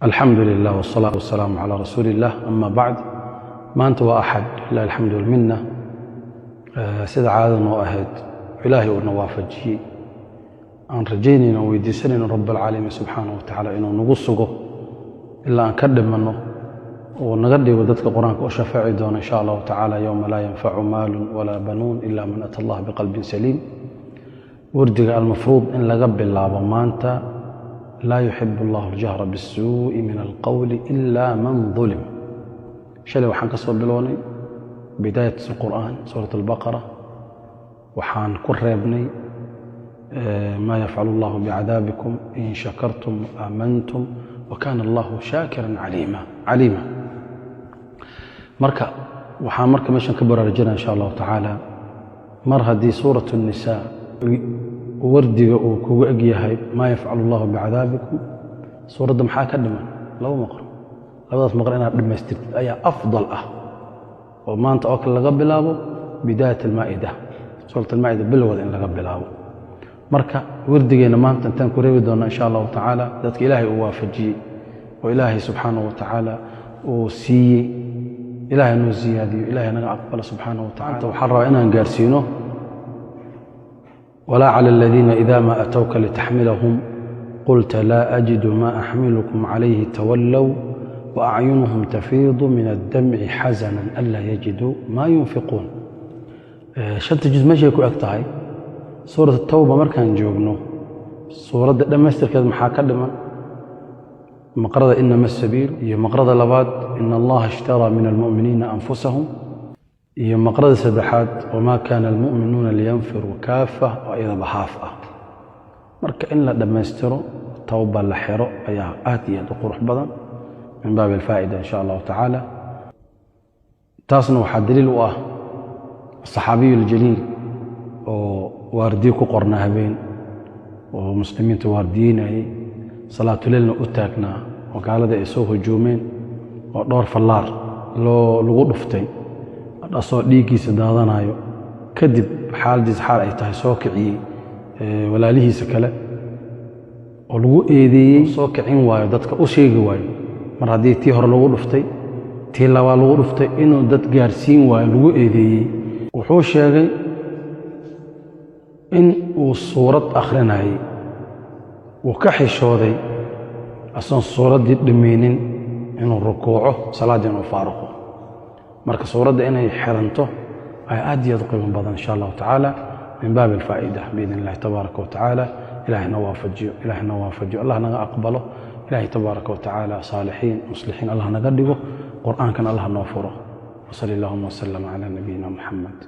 Alxamdu lilah wsalaatu wasalaamu calaa rasuuli illah, ama bacd. Maanta waa Axad, lilah alxamdu walminna. Sida caadada noo ahayd, Ilaahay uuna waafajiyey, aan rajaynayno aan weydiisanayno Rabb alcaalamiin subxaana wa tacaala inuu nagu sugo ilaa aan ka dhimanno oo naga dhigo dadka Qur-aanka u shafaaci doono, insha Allahu tacaala, yowma laa yanfacu maalun walaa banuun ila man ata Allah biqalbin saliim. Wardiga almafruud in laga bilaabo maanta, laa yuxib allahu aljahra bisuu'i min alqowli ila man dulim. Shalay waxaan ka soo bilownay bidaayat alqur'aan, suurat Albaqara. Waxaan ku reebnay maa yafcalu allahu bicadaabikum in shakartum aamantum wa kaana allahu shaakiran caliima. Marka waxaan marka meeshan ka baraarujinaya, insha Allahu tacaala, mar haddii suurat الnisaa wardiga uu kugu eg yahay maa yafcalu allahu bicadaabikum, suuradda maxaa ka dhiman? Laba maqro. Labadaas maqro inaad dhammaystirtid ayaa afdal ah, oo maanta oo kale laga bilaabo bidaayat almaa'ida, suurat Almaa'ida bilowda in laga bilaabo. Marka wardigeenna maanta intaan ku reebi doona, insha Allahu tacaala, dadka Ilaahay uu waafajiyey oo Ilaahay subxaanahu wa tacaala uu siiyey, Ilahay noo ziyaadiyo, Ilahay naga aqbalo subxaanahu wa tacala. Waxaan rabaa inaan gaarsiino walaa cala aladiina ida ma atowka litaxmilahum qulta laa ajidu ma axmilukum calayhi tawallow waacyunuhum tafiidu min addamci xasanan anlaa yajiduu maa yunfiquun. Shanta juz meeshay ku eg tahay suurat Tawba markaan joogno, suuradda dhammaystirkeed maxaa ka dhiman? Maqrada inama asabiil iyo maqrada labaad ina Allaha ishtaraa min almu'miniina anfusahum iyo maqrada saddexaad wamaa kaana almu'minuuna liyanfiruu kaafa, oo iyadaba haaf ah. Marka in la dhammaystiro, Tawba la xiro, ayaa aad iyo aad u qurux badan, min baabi alfaa'ida, insha Allahu tacaala. Taasna waxaa daliil u ah asaxaabiyu aljaliil oo waardiye ku qornaa habeen oo muslimiinta waardiyeynayay, salaatuleilna u taagnaa, oo gaalada ay soo hujuumeen oo dhowr fallaar loo lagu dhuftay, asoo dhiiggiisa daadanayo. Kadib xaaladiisa xaal ay tahay soo kiciyey walaalihiisa kale oo lagu eedeeyey soo kicin waayo, dadka u sheegi waayo. Mar haddii tii hore lagu dhuftay, tii labaad lagu dhuftay, inuu dad gaarsiin waayo lagu eedeeyey, wuxuu sheegay in uu suurad akhrinayay, uu ka xishooday asoon suuraddii dhammaynin inuu rukuuco, salaaddii inuu faaruqo. Marka suuradda inay xiranto ayaa aad iyo aad u qiimo badan, insha Allahu tacaala, min baabi alfaa'ida, biidn illahi tabaaraka wa tacaala. Ilahay noo waafajiyo, Ilahay noo waafajiyo, Allah naga aqbalo. Ilahay tabaaraka wa tacaala saalixiin muslixiin Allah naga dhigo, Qur'aankan Allah noo furo. Wasali allahuma wasalam cala nabiyina Muxamed.